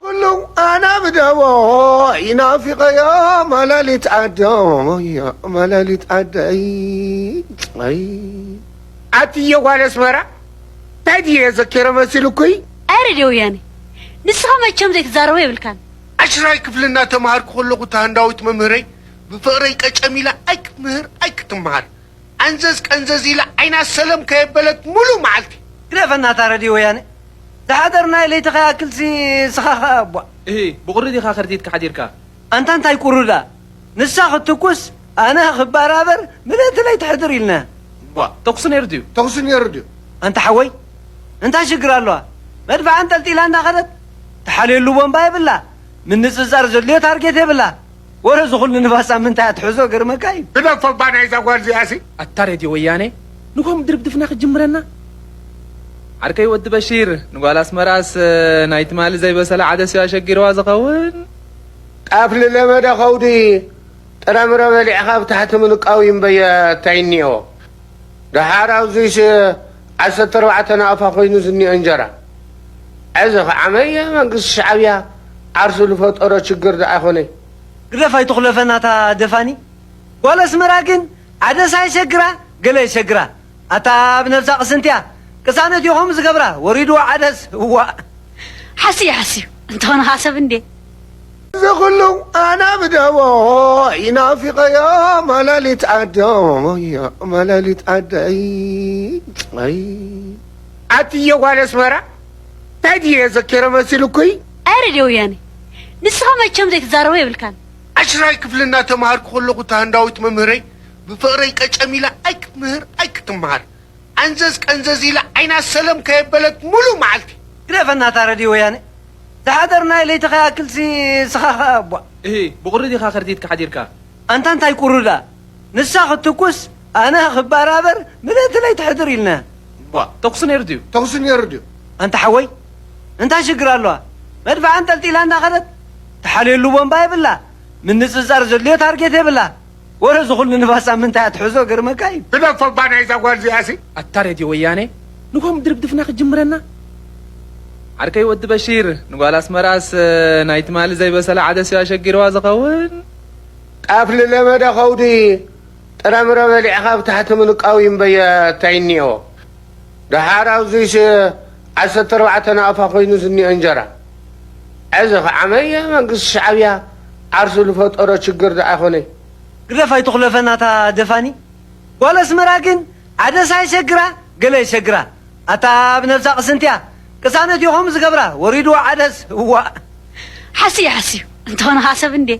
ኩሉ ኣና ብደቦ ይናፊቐዮ መለሊት ዓዶ፣ መለሊት ዓደይ። ኣይ ኣትዮ ጓል ኣስመራ፣ እንታይ ድየ ዘኪረ መሲሉኩይ? ኣይ ረድዮ ወያነ፣ ንስኻ መቸም ዘይትዛረቦ የብልካን። ዓሽራይ ክፍሊ እናተምሃርኩ ከለኹ እታ ህንዳዊት መምህረይ ብፍቕረይ ቀጨም ኢላ ኣይክትምህር ኣይክትምሃር፣ ኣንዘዝ ቀንዘዝ ኢላ ዓይና ሰለም ከየበለት ሙሉእ መዓልቲ። ግደፈና እታ ረድዮ ወያነ። ዝሓደርናዮ ለይቲ ከይኣክልሲ ስኻ ኸኣ እቧ። እሂ፣ ብቑሪ ዲኻ ከርቲትካ ሓዲርካ? ኣንታ እንታይ ቁሪ ደኣ? ንሳ ክትትኩስ ኣነ ክበራበር ምልእቲ ለይቲ ሕድር ኢልና። እቧ፣ ተኩሲ ነይሩ ድዩ? ተኹሲ ነይሩ ድዩ? ኣንታ ሓወይ፣ እንታይ ሽግር ኣለዋ? መድፍዓ ኣንጠልጢላ እንዳኸደት ትሓልየሉ ቦምባ የብላ። ምንጽጻር ዘድልዮ ታርጌት የብላ። ወረ ዝኹሉ ንፋስ ኣብ ምንታይ ኣትሕዞ ገርመካ እዩ። ግደፎ እባ ናይዛ ጓል እዚኣሲ። ኣታ ሬድዮ ወያነ፣ ንጎም ድርብድፍና ክጅምረና? ዓርከይ ወዲ በሺር፣ ንጓል ኣስመራስ፣ እ፣ ናይ ትማሊ ዘይበሰለ ዓደስ እዩ ኣሸጊርዋ ዝኸውን። ጣፍ ልለመደ ኸውዲ ጥረምረ በሊዕኻ ኣብ ታሕቲ ምንቃው እዩ እምበየ እንታይ እኒኦ? ደሓር ኣብዙይስ ዓሰርተ ኣርባዕተ ናቕፋ ኮይኑ ዝኒኦ እንጀራ። እዚ ኸዓ መየ መንግስቲ ሻዕብያ ዓርሱ ዝፈጠሮ ችግር ደኣ ኣይኮነይ። ግደፍ ኣይትኹለፈና እታ ደፋኒ። ጓል ኣስመራ ግን ዓደሳ የሸግራ፣ ገለ የሸግራ። ኣታ ኣብ ነብሳ ቅስንትያ፣ ቅሳነት ኢኹም ዝገብራ፣ ወሪድዋ ዓደስ፣ እዋእ። ሓስዩ፣ ሓስዩ። እንተኾነ ኸዓ ሰብ እንዴ? እዚ ኹሉ ኣና ብደቦ ይናፊቐዮ መለሊት ዓዶ፣ መለሊት ዓደይ። ኣይ ኣትዮ ጓል ኣስመራ፣ እንታይ ድየ ዘኪረ መሲሉኩይ? ኣይ ረድዮ ወያነ፣ ንስኻ መቸም ዘይትዛረቦ የብልካን። ዓሽራይ ክፍሊ እናተምሃርኩ ከለኹ እታ ህንዳዊት መምህረይ ብፍቕረይ ቀጨም ኢላ ኣይክትምህር ኣይክትምሃር፣ ኣንዘዝ ቀንዘዝ ኢላ ዓይና ሰለም ከየበለት ሙሉእ መዓልቲ። ግደፈና እታ ረድዮ ወያነ። ዝሓደርናዮ ለይቲ ከይኣክልሲ ስኻ ኸኣ እቧ። እሂ፣ ብቑሪ ዲኻ ከርቲትካ ሓዲርካ? ኣንታ እንታይ ቁሪ ደኣ? ንሳ ክትትኩስ ኣነ ክበራበር ምልእቲ ለይቲ ሕድር ኢልና። እቧ፣ ተኹሲ ነይሩ ድዩ? ተኹሲ ነይሩ ድዩ? ኣንታ ሓወይ፣ እንታይ ሽግር ኣለዋ? መድፍዓ ኣንጠልጢላ እንዳኸደት ትሓልየሉ ቦምባ የብላ። ምንጽጻር ዘድልዮ ታርጌት የብላ። ወረ ዝኹሉ ንፋስ ኣብ ምንታይ ኣትሕዞ ገርመካ እዩ። ግደፎ እባ ናይዛ ጓል እዚኣሲ። ኣታ ሬድዮ ወያነ፣ ንጎም ድርብድፍና ክጅምረና? ዓርከይ ወዲ በሺር፣ ንጓል ኣስመራስ፣ እ፣ ናይ ትማሊ ዘይበሰለ ዓደስ እዩ ኣሸጊርዋ ዝኸውን። ጣፍ ልለመደ ኸውዲ ጥረምረ በሊዕኻ ኣብ ታሕቲ ምንቃው እዩ እምበየ እንታይ እኒኦ? ደሓር ኣብዙይስ ዓሰርተ ኣርባዕተ ናቕፋ ኮይኑ ዝኒኦ እንጀራ። እዚ ኸዓ መየ መንግስቲ ሻዕብያ ዓርሱ ዝፈጠሮ ችግር ደኣ ኣይኮነይ። ግደፍ ኣይትኹለፈና እታ ደፋኒ። ጓል ኣስመራ ግን ዓደሳ የሸግራ፣ ገለ የሸግራ። ኣታ ኣብ ነብሳ ቅስንትያ፣ ቅሳነት ኢኹም ዝገብራ፣ ወሪድዋ ዓደስ፣ እዋእ። ሓስዩ፣ ሓስዩ። እንተኾነ ኸዓ ሰብ እንዴ?